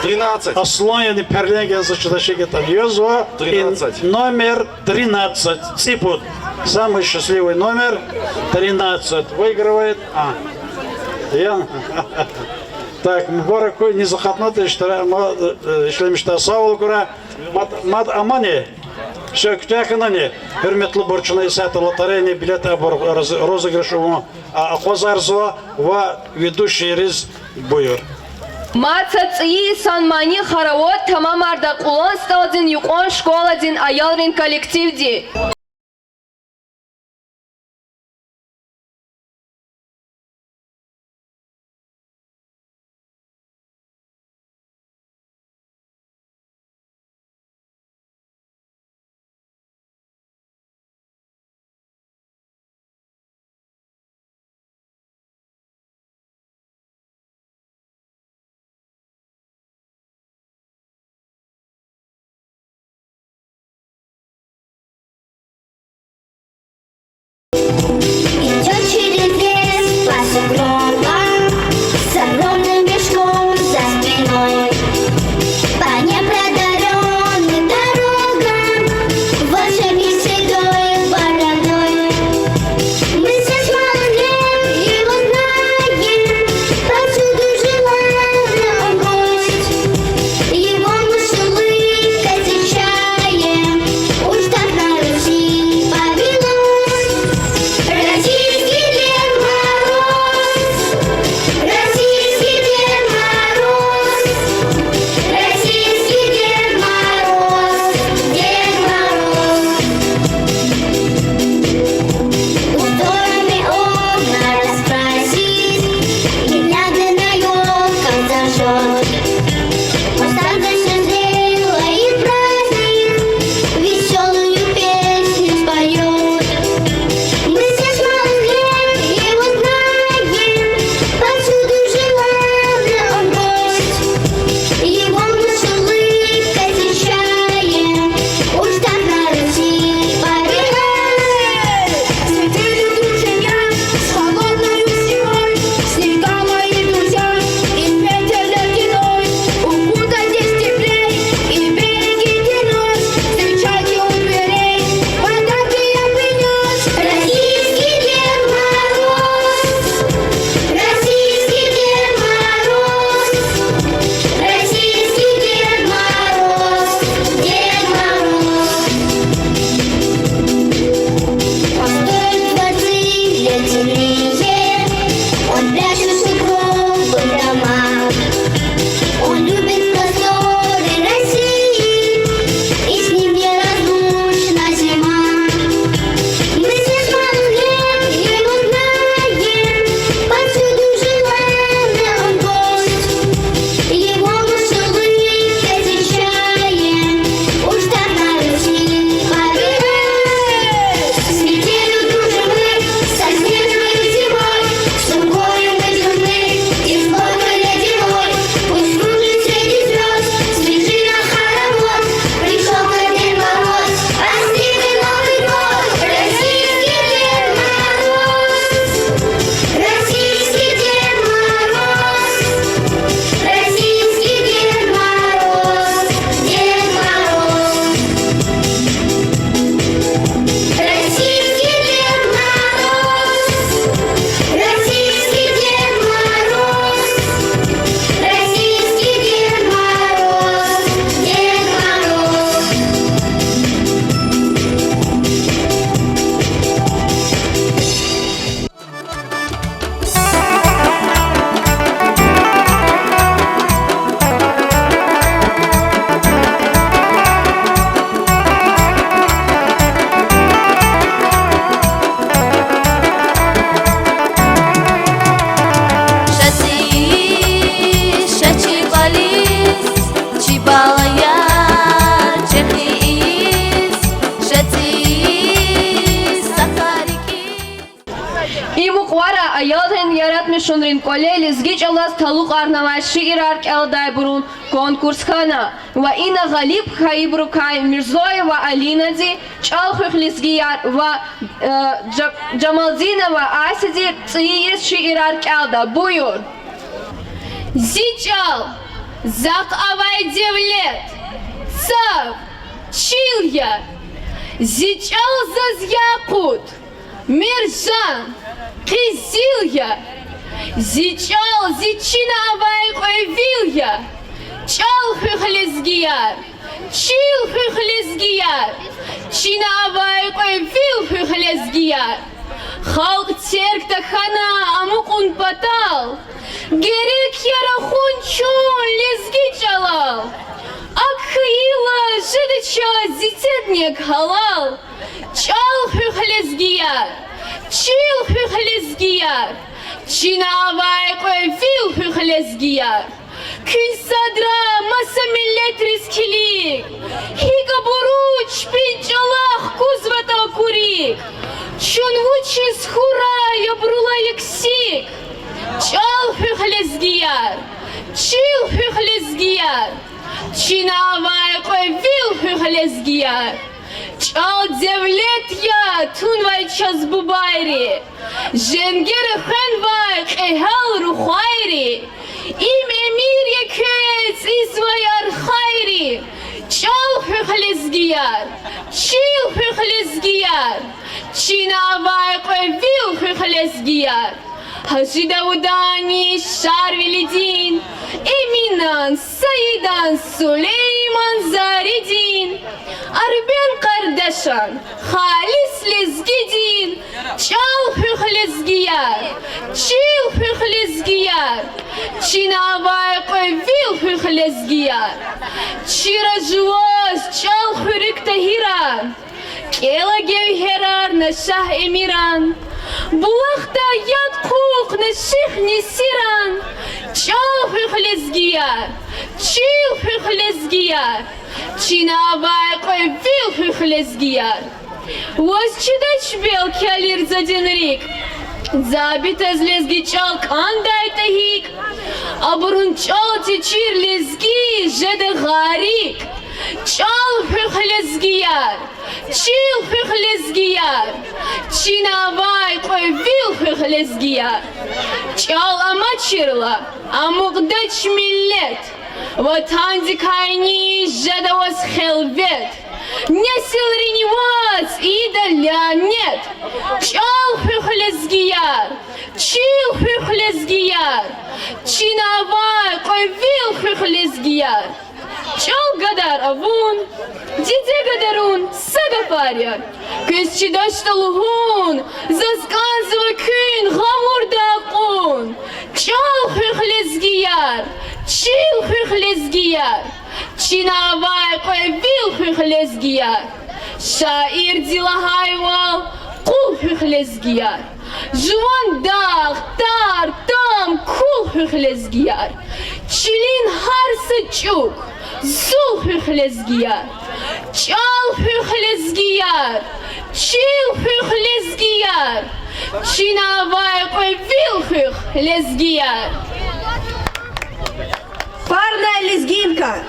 Тринадцать. Аслан яни перленг яз чудаши гатан. Язва. Тринадцать. Номер тринадцать. ЦӀипуд. Самый счастливый номер тринадцать. Выигрывает. А. Я. Так, мубарак хьуй, низ акъатнатӀа иштира-, ма, э, ишлемишда сагъвал гурай. Мад, мад амани? Всё, куьтягь хьанани? Гьуьрметлубур, чна исятда лотерейный билет абур роз-, розыгрыш авун, а, акъвазарзава ва ведущийриз буюр. Мад са цӀийи йисан манийвал тамамарда Кьулан СтӀалдин юкьван школадин аялрин коллективди. Районрин кӀвале лезги чӀалаз талукьарнавай шиирар кӀелдайбурун конкурс хьана ва ина гъалиб хьайибурукай Мирзоева Алинади, ЧӀал хуьх, лезгияр, ва, э, Жа-, Жамалдинова Асяди цӀийи йис шиирар кӀелда. Буюр. Зи чӀал, захъ авай девлет, цав, чил я. Зи чӀал заз якъут, мержан, къизил я. Зи чӀал зи чина авай кьве вил я. ЧӀал хуьх, лезгияр, чил хуьх, лезгияр, чина авай кьве вил хуьх, лезгияр. Халкь терг тахьана амукьун патал, герек я рахун чун лезги чӀалал. АкӀ хьайила жеда чаз зи цетӀни гьалал. ЧӀал хуьх, лезгияр, чил хуьх, лезгияр, чина авай кьве вил хуьх, лезгияр. Куьн садра маса миллетриз килиг, гьикӀ абуру чпин чӀалахъ кузватӀа курик? Чун вучиз хьурай абурула ексик? ЧӀал хуьх, лезгияр, чил хуьх, лезгияр, чина авай кьве вил хуьх, лезгияр. ЧӀал девлет я тунвай чаз бубайри, женгера хвенвай кьегьал рухвайри, им эмир я квез ийизвай архайри. ЧӀал хуьх, лезгияр, чил хуьх, лезгияр, чина авай кьве вил хуьх, лезгияр. Гьажи Давудани Шарвилидин, Эминан, Саидан, Сулейман Заридин, Арбен Къардашан, халис лезгидин. ЧӀал хуьх, лезгияр, чил хуьх, лезгияр, чина авай кьве вил хуьх, лезгияр. Чира жуваз чӀал хуьруьк Тагьиран, кӀела гевгьерар на Шагь Эмиран, булахдай яд хъухъ на Шихь Несиран. ЧӀал хуьх, лезгияр, чил хуьх, лезгияр, чина авай кьве вил хуьх, лезгияр. Ваз чидач белки алирзадин рикӀ, забитаз лезги чӀал кӀандайтӀа гьикӀ, абурун чӀал течир лезги жеда гъарикӀ. ЧӀал хуьх, лезгияр, чил хуьх, лезгияр, чина авай кьве вил хуьх, лезгияр. ЧӀал амачирла, амукьдач миллет, ватандикайни жеда ваз хелвет, несилрини ваз ийида лянет. ЧӀал хуьх, лезгияр, чил хуьх, лезгияр, чина авай кьве вил хуьх, лезгияр. ЧӀал гадар авун, диде гадарун са гафар я. Квез чидачтӀа лугьун, заз кӀанзава куьн гъавурда акьун. ЧӀал хуьх, лезгияр, чил хуьх, лезгияр, чина авай кьве вил хуьх, лезгияр. Шаирди лагьайвал, къул хуьх, лезгияр, жуван дагъ, тар, там, кул хуьх, лезгияр, чилин гьар са чӀук, зул хуьх, лезгияр. ЧӀал хуьх, лезгияр, чил хуьх, лезгияр, чина авай кьве вил хуьх, лезгияр. Парная лезгинка.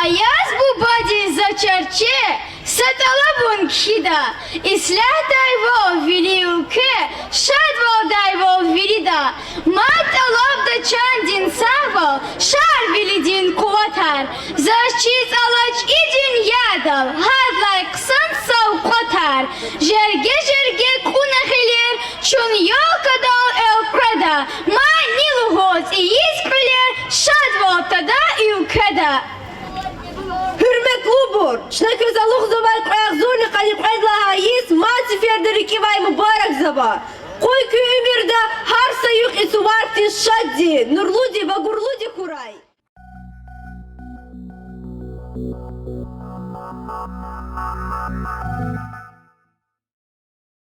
Аяз бубади за чарче, са тӀалабун кхьида: ислягьдайвал вири уьлкве, шадвалдайвал вирида. Мад тӀалабда чандин сагъвал, Шарвилидин къуватар. Заз чиз алач и дуьньядал, гьадлай хъсан савкьватар. Жерге-жерге кьуна гъилер, чун ёлкадал элкъведа. Мани лугьуз ийиз кьуьлер, шадвал тада уьлкведа. Гьуьрметлубур, чна квез алукьзавай кьве агъзурни къанни кьвед лагьай йис мад сеферда рикӀивай мубаракзава. Къуй куь уьмуьрда гьар са юкь и сувар хьиз шадди, нурлуди ва гурлуди хьурай.